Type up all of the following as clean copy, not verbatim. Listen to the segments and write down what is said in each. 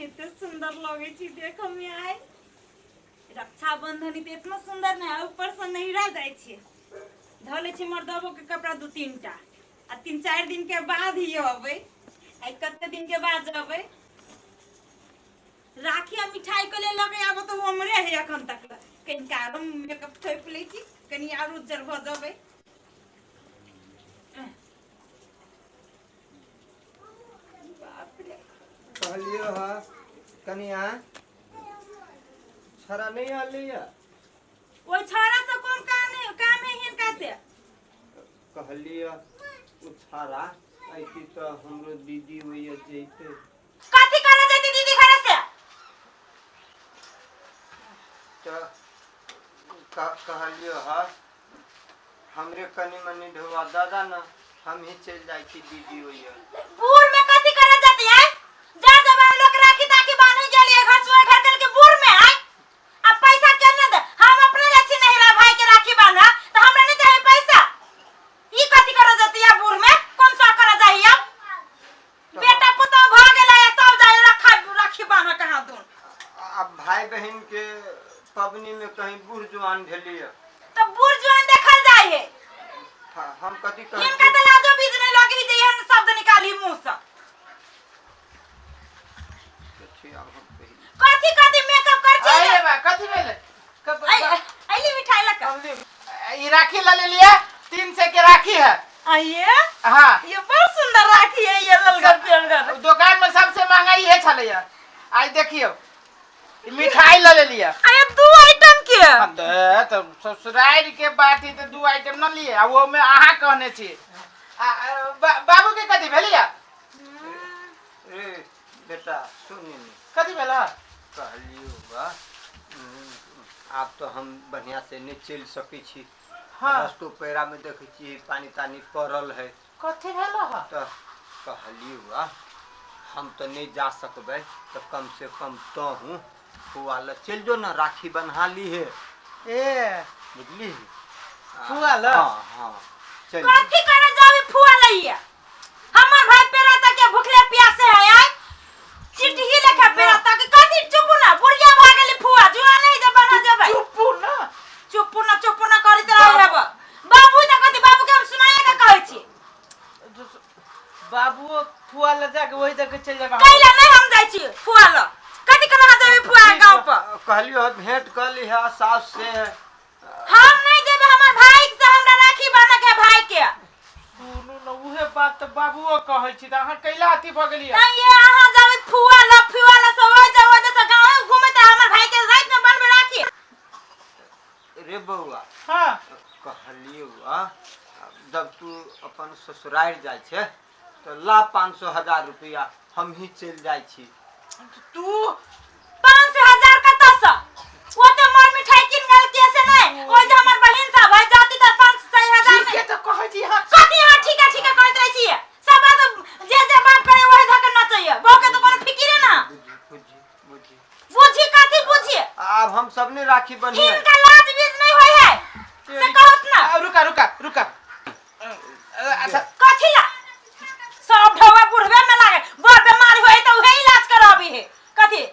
कते सुंदर लगे छी देखऽ में आइ। रक्षाबंधन ई तऽ इतना सुंदर ने, ऊपर से नहिरा जाइ छी, धऽ लै छी मर्दबो के कपड़ा दू तीन टा, आ 3-4 दिन के बाद ही अबै। आइ कते दिन के बाद अबै? राखी आ मिठाई के लेल लगे आब तऽ हमरे है अखन तक। कनिका आरो मेकअप थोपि लै छी, कनि आरो उज्जर भऽ जेबै। बाप रे। कहलियो हा कनिया, छड़ा नहीं आली है? ओइ छड़ा से कोन काम है, काम है हिनका से? कहलियो उ छड़ा ऐती तो हमरो दीदी होइए जैते। कथी करे जैती दीदी घरे से? तो कहलियो हा हमरे कनी मनी ढोआ दादा ना, हम ही चल जाई छी दीदी होइए। बूढ़ में कथी करे जाती है? जा जवान लोग राखी ताकि बांधे गेलिए घर से घर चल के बूढ़ में आए। अब पैसा के न दे, हम अपने जाय छी नहिरा भाई के राखी बांधा तो हमरा नहीं चाहिए पैसा। ई कथी करे जाती है बूढ़ में? कौन सा करे जाही अब? बेटा पुतोह भ गेलै तब जाय रखा राखी बांधा कहाँ दून। अब भाई बहन के पबनी में कहीं बूढ़ जवान भेलिए तो बूढ़ जवान देखल जाय है। हाँ, हम कथी कहै हिनका छी? तऽ लाजो बीज नहीं लगे जे एहन शब्द निकाली मुंह से। कथी आब हम कही? कथी कथी मेकअप कर छी? अरे बा, कथी भेलै? अइली मिठाई लक। ई राखी ल लेलिए, 300 के राखी है। आइए। हाँ। ये बड़ सुंदर राखी है, ये ललगर पियरगर। दुकान में सबसे महंगा ये छलैया। आई देखियो, ई मिठाई ल लेलिए। आये 2 आइटम के। हाँ, तो ससुराल के बात है तो 2 आइटम न लिए, आ वो में अहाँ कहने छी। आ, बाबू के कथी भेलिया? रे बेटा सुन ने। कथी भेला? कहलियो बा, आब तो हम बढ़िया से नहीं चल सकै छी। हाँ। रस्तो पैरा में देखै छी पानी तानी पड़ल है। कथी भेला हा? तो कहलियो बा, हम तो नहीं जा सकबै, तो कम से कम तहूँ फुआ ल चल जो ना, राखी बन्हा ली है। ए। बुझली? फुआ ल? हाँ, हाँ, चल जो। कथी करे जाबी फुआ लइया? हमर भाई पेरा तक के भूखले प्यासे है आय। चिट्ठी लेखा पेरा तक कथी? चुप ना, बुढ़िया भा गेली फुआ, जुआ नहीं जे बना जेबै। चुप ना। चुप ना, चुप ना करैत रहै हेब। बाबू त कथी, बाबू के हम सुनाए के कहै छी। बाबू फुआ ल जाके वही जगह चल जाबे। कैला नहीं हम जाइ छी फुआ ल? कथी करना जेबै फुआ गांव पर? कहलियो भेंट कर लिहा सास से। हम नहीं जेबै, हमर भाई से हमरा राखी बान्ह के भाई के। सुनू न, उहे बात त बाबूओ कहै छी, त अहाँ कैला अथी भ गेलियै? नहीं, ये अहाँ जाबै फुआ ल, फुआ ल सब ओइ जाउ, ओइ जैसे गाँव घुमैत हमर भाई के राति में बनबै राखी। रे बौआ। हाँ। कहलियो बा, जब तू अपन ससुराल जाइ छै तो ला 500 हजार रुपया, हम ही चल जाइ छी। तू 500 हजार कतऽ से? ओ तऽ मोर मिठाई किन गेल के से नहीं, ओइ जे हमर बहिन सब है जाती तऽ 500 हजार ठीक है तो कहै छी। हाँ। कथी? हाँ ठीक है, ठीक है कहैत रहै छी। सब बात जे जे बात करे वही धके नचैया, बहू के तो कोनो फिकिरे ना। बुझी, बुझी, बुझी। बुझी कथी बुझी? आब हम सब ने राखी बन्हिए। हिनका लाज बीज नहीं होय है से कहत ना। आ, रुका रुका रुका। अच्छा। कथी ला सब ढोवा बुढ़वे में लागे, बड़ बीमारी होय त उहे इलाज कराबी है। कथी?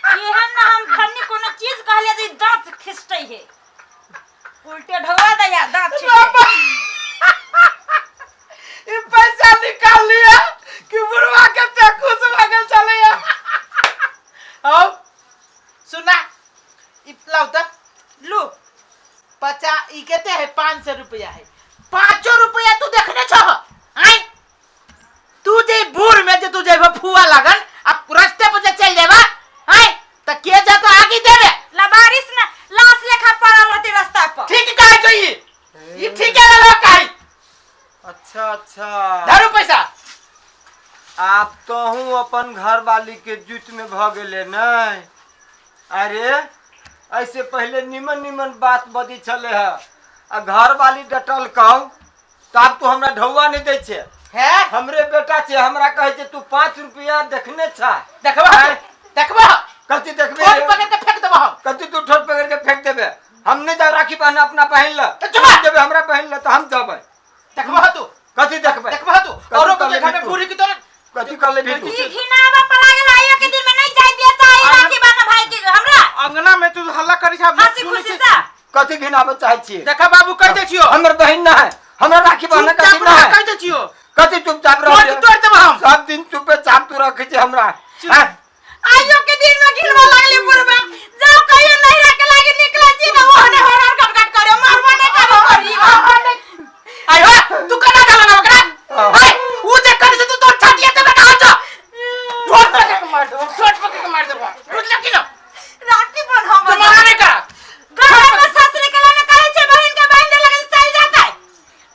एहन ना हम खन्नी कोनो चीज कहले जे दांत खिसटै है, उल्टे ढोवा दैया दांत खिसटै। ई पैसा निकाल लिया कि बुढ़वा के ते खुश भऽ गेल छलैया। हौ सुना, ई लाउ त लू। पचा ई कते है? 500 रुपया है। 5 रुपया तू देखने छह? आय तू जे बूढ़ में जे तू जेबे फुआ लगन आ रस्ते पर जे चल जेबा, आय त के जा तो आगी देबे? लबारिश ना लाश लेखा पड़ल रहती रास्ता पर। ठीक कहै छौ, ई ठीक है ललो कहै। अच्छा अच्छा, धरू पैसा। आप तो हूँ अपन घर वाली के जूत में भ गेले नहीं। अरे ऐसे पहले निमन निमन बात बदी छले है, आ घर वाली डटल कहू तो आब तू हमरा ढौआ नहीं दै छे। है? हमरे बेटा छे, हमरा कहै छे तू 5 रुपया देखने छा। देखबा? हैं? देखबा? कथी देखबे? ठोर पकड़ के फेंक देबो हम। कथी तू ठोर पकड़ के फेंक देबे? हम नहीं जाब राखी बहन, अपना बहन ल। तो चुप। देबे हमरा बहन ल तो हम जाबे। देखबा तू? ले घर में तू? पूरी की तोरे कथी कर ले भी तू? ई घिनावा पला गेल आइयो के दिन में नहीं जाय दिया चाहे राखी बाना भाई के हमरा अंगना में तू हल्ला करी छ हंसी खुशी से कथी घिनाबऽ चाहै छियै? देखा बाबू कह दे छियो। हमर बहिन ना है, हमरा राखी बान्हऽ कथी चुपचाप ना रह है? कह दे छियो। कथी चुपचाप तोड़ रह? तोड़ देब हम। सब दिन चुपे चाप तू रखै छै हमरा। चुप। हैं? आइयो के दिन में घिनवा लागले बुढ़वा जाओ कहियो नहीं रखे लागे निकले छी त ओहने हर हर कट कट करे मारबो नहीं करो करी। आय हो तू कना डाला ना ओकरा? आय ऊ जे करी से तू तोर छाती ते बैठा छ। ठोट पकड़ के मार देबो, ठोट पकड़ के मार देबो, बुझल की ना? राखी बन हम तो मारा नहीं करा। घर में ससुर के लाने कहै छै बहिन के बहिन दे लगे चल जाता है,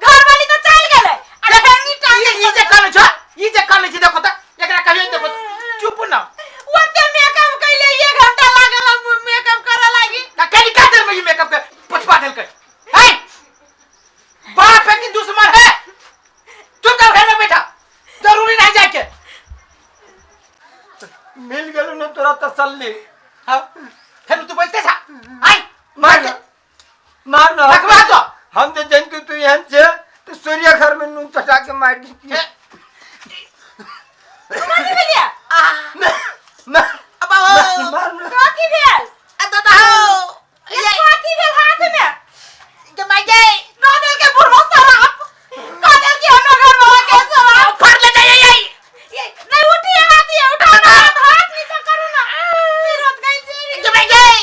घर वाली तो चल गेलै आ ठेंगी टांग। ई जे कने छ, ई जे कने छ देखो त एकरा कहियो देखो त चुप ना। ओते मेकअप कैले 1 घंटा लागल मेकअप करे लागी। ना कहीं का देर में ये मेकअप के पछवा देल के। हे बाप है कि दुश्मन है? चुप कर घर में बैठा, जरूरी नहीं जाके। मिल गेलौ ने तोरा तसल्ली? हाँ फिर तू बोलते था आई मार न, मार न। रखवा तो। हम जे जनतु तू एहन छै तऽ सूर्य घर में नून चटा के मारि दितियै। कथी भेलियै? मार अब आओ। मार न। कथी भेल? आ दादा हो। ये कथी भेल हाथ में? के माय गए। कह देल के बुढ़वा शराब कह देल के हमरा घर वाला के शराब फाड़ ले जाइए यही। ये नहीं उठी हाथ, ये उठा ना हाथ, हाथ नीचा करू ना, सिर गई छी के माय गए।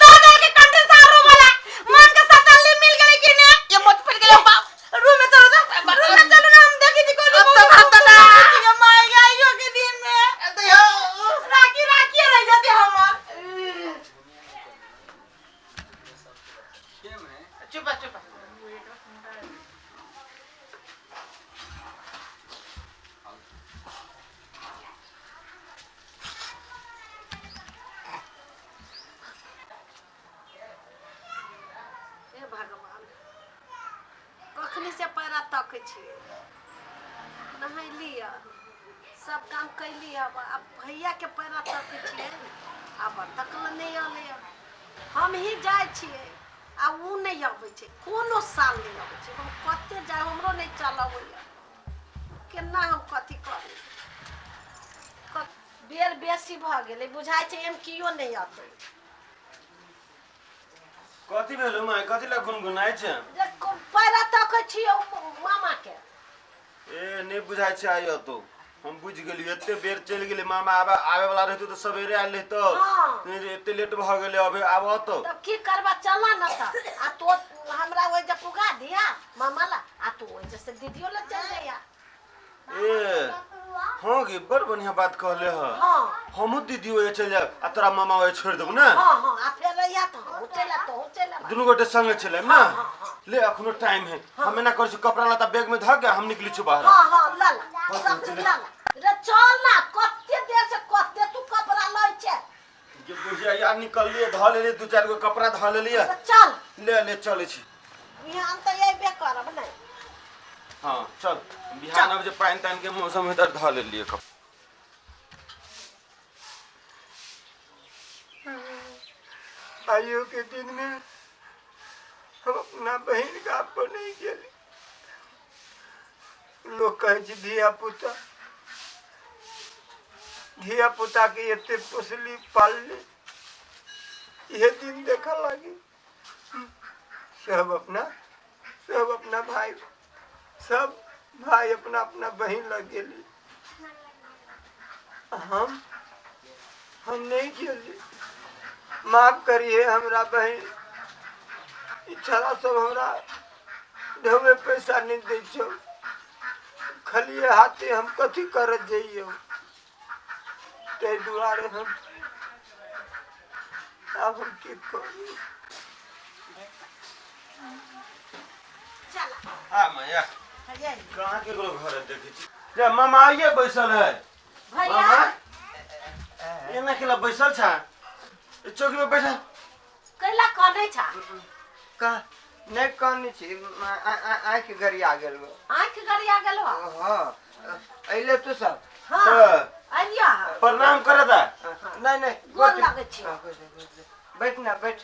दो दल के कंठे सारो वाला मन के सतल्ली मिल गेलै कि ने? ये मत पड़ गेलै बाप। रूम में चलो तो, रूम में चलो ना, हम देखै छी कोन। अब तो भाग दादा। माय गाइयो के दिन में राखी राखी रह जाते हमर। चुप चुप। हे भगवान, कखनी से पैरा तकै छियै। नहैली सब काम कैली, अब आब भैयाके पैरा तकै छियै, आब तकल नहि अलै। हम ही जाइ छियै आ उ नहि अबै छै, कोनो साल नहि अबै छै। हम कते जाइ, हमरो नहि चल अबैया, केना हम कथी करू? बेर बेसी भऽ गेलै, बुझाइ छै एम कियो नहि अतै। कथी भेलो माय? कथी लए गुनगुनाइ छै? जे पैरा तकै छियै मामाके। ए नहि बुझाइ छै आइ तो हम बुझि गेलियै, एते बेर चलि गेलै मामा। आबे आबे वाला रहितो तऽ सवेरे आयल रहितो। हाँ। नहि जे एते लेट भऽ गेलै, अबे आब अतो। तब की करबा? चल न तऽ आ तो हमरा ओहि जे पुगा दिया मामा ला, आ तू ओहि जे से दीदियो ला चल जाइया। ए हाँ गे, बड़ बढ़िया बात कहले ह। हाँ। हमहूँ दीदी ओए चलि जायब आ तोरा मामा ओए छोड़ि देबौ ने। हाँ हाँ, आ फेर रहिया तऽ हमहूँ चलि आयब, तोहूँ चलि आबा। दुनू गोटे संगे चलि आयब ने। हाँ, हाँ। ले अखनो टाइम है, हम एना करै छी, कपड़ा लत्ता बैग में धऽ के हम निकली छी बाहर। हाँ हाँ, ला ला सब चीज ला ला रे, चल ना। कते देर से कते तू कपड़ा लै छै। जे बुढ़िया यार निकललियै, धऽ लेलियै, दू चारि गो कपड़ा धऽ लेलियै। तऽ चल। ले ले चलै छी। बिहान तऽ अयबे करब नहि? हाँ चल, बिहान अब जे पानि तानि के मौसम है तऽ धऽ लेलियै कपड़ा। आइयो के दिन में हम अपना बहिन के आपको नहीं गेली। लोग कहै छै धिया पुता, धिया पुता के एते पोसली पालली, इहे दिन देखऽ लागी। सब अपना भाई, सब भाई अपना अपना बहिन लग गेली, हम नहीं गेली। माफ करिए हमरा बहिन, ई छड़ा सब हमरा ढेवे पैसा नहीं दै छौ, खलिए हाथे हम कथी करत जइयौ? ताहि दुआरे हम आब हम की करू? चल। आ माया। भैया। कहाँ केकरो घर देखै छी जे मामा आइए बैसल है। भैया। मामा एना केला बैसल छा? ए, चौकी में बैठा। कैला कनै छा? का नहि कहने छी, आँखि गरिया गेल गो। आँखि गरिया गेल हो? हाँ, अइले तू सब? हाँ। तऽ अलिया। प्रणाम करे दा। नहीं नहीं। गोर लागै छी। हाँ, बैठ ना, बैठ।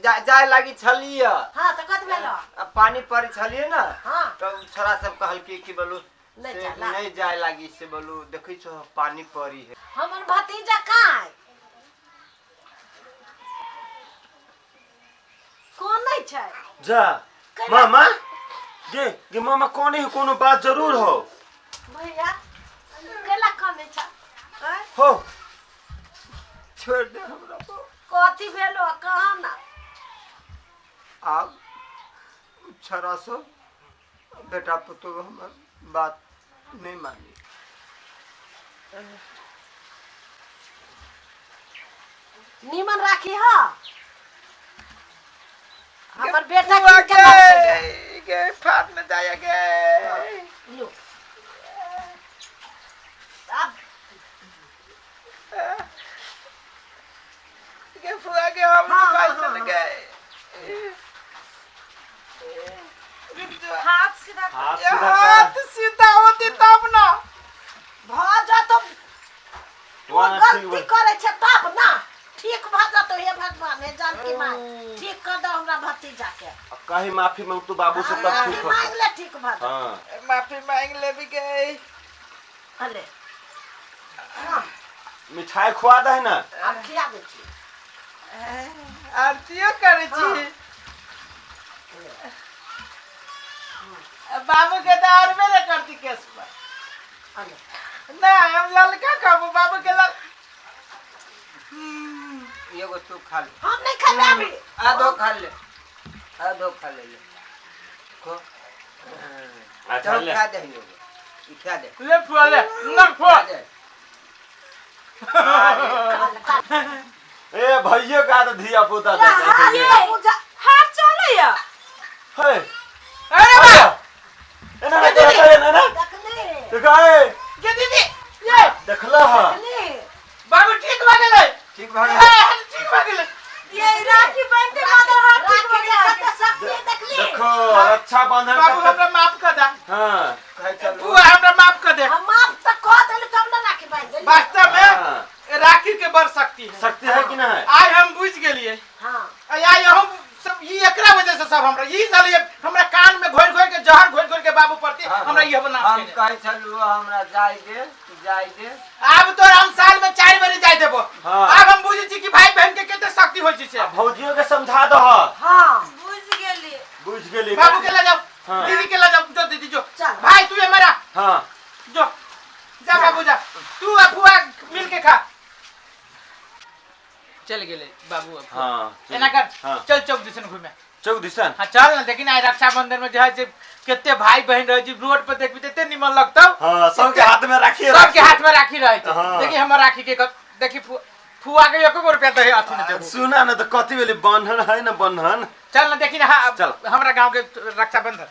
जा जाय लागी छलियै। हाँ, तऽ कत भेल? आ पानी पड़ै छलियै ने। हाँ। तऽ उ छोड़ा सब कहलकै कि बोलू नहीं से जाला नहीं जाए लागी से बोलू देखै छो पानी पड़ी है। हमर भतीजा कहाँ है? कोन नहीं छै? जा मामा गे गे मामा कोने है कोनो बात जरूर हो। भैया केला कने छै? आँय? हो छोड़ दे हमरा को। कथी भेलो कहा ना? आब छड़ा सब बेटा पुतोह हमर बात नहीं मानी। नीमन राखी हा हमर बेटा फुआ की केला के गे फाट न जाय गे। लो अब गे फुआ के हम हाँ, बात हाँ, न हाँ। गे। हाथ सीधा हाथ ये सीधा कर। हाथ सीधा होती तब ना भ जतो। वहाँ ठीक गलती बा। करे छे तब ना ठीक भ जतो। हे भगवान, हे जानकी माय, ठीक कर दो हमरा भतीजा के। अब कहीं माफी मांग तू बाबू से तब माफी ठीक हो। मांग ले, ठीक भ जतो। हाँ माफी मांग ले भी गए। अले हाँ, मिठाई खुआ दे ना। आब खिया दै छी। आरतियो करे छी। बाबू के तो और मेरे करती केस पर। अले ना हम ललका खाबू बाबू के लल एगो तू खा ले। हम नहीं खेबै अभी। आधो खा ले, आधो खा ले, ले खो। अच्छा चल ले खा दे एगो ई खा दे। ले फुआ ले ना फुआ। खा दे। खा ले, खा ले। ए भैया का तो धिया पुता दे ये हाथ चलैया। हे अरे बा ए ना ना ना ना ना देखली देखा ए के दीदी ये देखला हा देखली बाबू ठीक भऽ गेलै। ठीक भऽ गेलै। ए, ठीक भऽ गेलै। ये राखी बांधते मादर हाथ ठीक राखी हो गया। देखत तऽ शक्ति देखली। देखो रक्षा बंधन बाबू हमरा माफ कर दे। हाँ कहै छलहुँ फुआ हमरा माफ कर दे। हम माफ तऽ कऽ देली तब ने राखी बान्हि देली। वास्तव में हाँ। राखी के बड़ शक्ति है। शक्ति है कि नहीं? आइ हम बुझ गेलिए। हाँ आइ हम सब ई एकरा वजह से सब हमरा ई साले हमरा कान में घोरि घोरि के जहर घोरि घोरि के बाबू प्रति हमरा ई बना हम कहै छलहुँ हमरा जाय दे जाय दे। आब तो हम साल में 4 बेर जाय देबो। हाँ। आब हम बुझै छी कि भाई बहन के कते शक्ति होइ छै से। भौजियो के समझा दह। हाँ बुझ गेली। बुझ गेली। बाबू के ले जाओ। हाँ। दीदी के ले जाओ, जो दीदी जो। चल। भाई तू हमारा हाँ जो जा बाबू जा, तू आ फुआ मिल के खा। चल गेले बाबू अब। हाँ चल। एना कर। हाँ चल चौक दिसन घूमे। चौक दिसन। हाँ चल ना, लेकिन आइ रक्षाबंधन में जो है से केते भाई बहन रहे छी रोड पर देखबी तेते निमन लगतौ। हाँ सबके हाथ में राखी है, सबके हाथ में राखी रहे छै। हाँ। देखी हमर राखी के देखी फुआ के एको रुपया दहे अथी न देबो। सुना ना तो कथी भेलै बंधन है ना बंधन। चल ना देखी ना। हाँ, चल। हमरा गांव के रक्षाबंधन।